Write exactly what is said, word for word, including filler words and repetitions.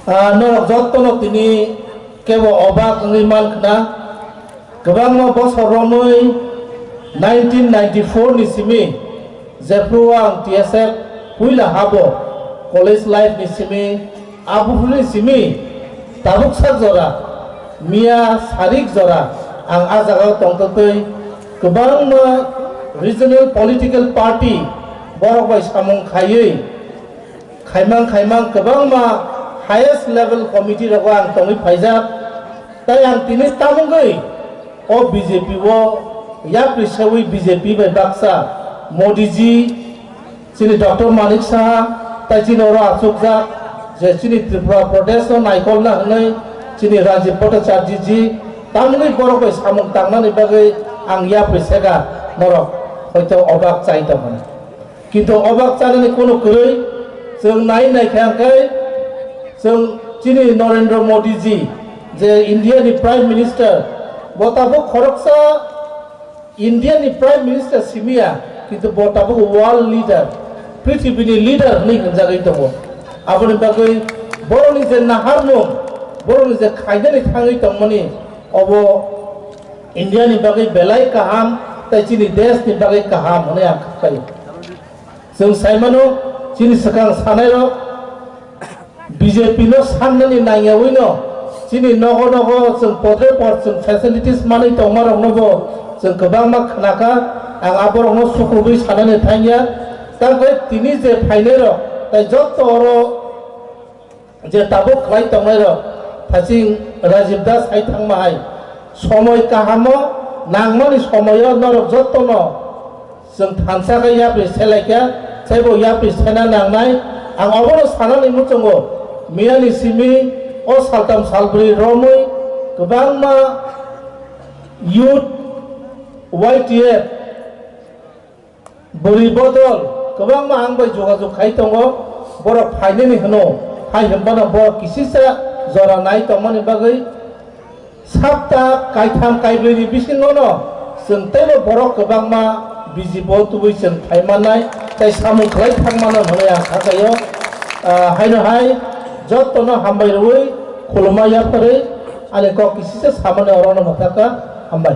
Ah, norok jottono tini kebo obak wngwi mankha. Kwbangma bosor romwi nineteen ninety-four ni simi jephru ang T S F puila habo college life ni simi, abuphuru ni simi tabuk sak jora, miya sarik jora ang a jagao tongtotwi kwbangma regional political party borok bai samung khaiwi khaimang khaimang kwbangma highest level committee rogo ang tongwi phaijak. Tai ang tini tamungwi o B J P o yapri sewi B J P bai baksa Modi ji, chini Doctor Manik Saha, tai chini oro achukjak je chini Tripura Pradesh no naikolna hwnwi chini Rajiv Bhattacharya ji tamungwi borok bai samung tangnani bagwi ang yapri sega norok hoito obak chai tongmani. Kintu obak chanani kono kwrwi, chwng nai nai kha hwnkhe, chwng chini Narendra Modi ji, je India ni Prime Minister, bo tabuk khoroksa India ni Prime Minister simiya, kintu bo tabuk world leader, prithibini leader hwnwi hwnjagwi tongo. Aboni bagwi borokni je naharmung, borokni je khainani thangwi tongmani, obo India ni bagwi belai kaham, tai chini desh ni bagwi kaham hwnwi ang kha khaio. Chwng sai mano, chini swkang sanairok B J P no sannani nangyawi no, chini nogo nogo chwng podre pod chwng facilities manwi tongmarokno bo chwng kwbangma khnakha, ang aborokno sukrubwi sanani thangya. Tangkhe tini je phainairok, tai jotto oro je tabuk khlai tongnairok, thaching Rajiv Das hai thangma hai, somoi kahamo nangmani somoio norok jottono chwng thansa khe yapri selaikha, teibo yapri sena nangnai. Ang obono sanani muchungo, miyani simi o saltham salbrwi romwi kwbangma youth, Y T F, bwrwi bodol kwbangma ang bai jogajog khai tongo, borok phainani hwno, hai hwnbano borok kisisa jora nai tongmani bagwi sapta kaitham kaibrwini bisingono chwng teibo borok kwbangma bijibo tubui chwng phai mannai tei samung khlai thang mano hwnwi ang kha khaio. Ah, haino hai jottono hambai rwui khulumma yapharwi ani kok kisisa samani orono mwthakha. Hambai.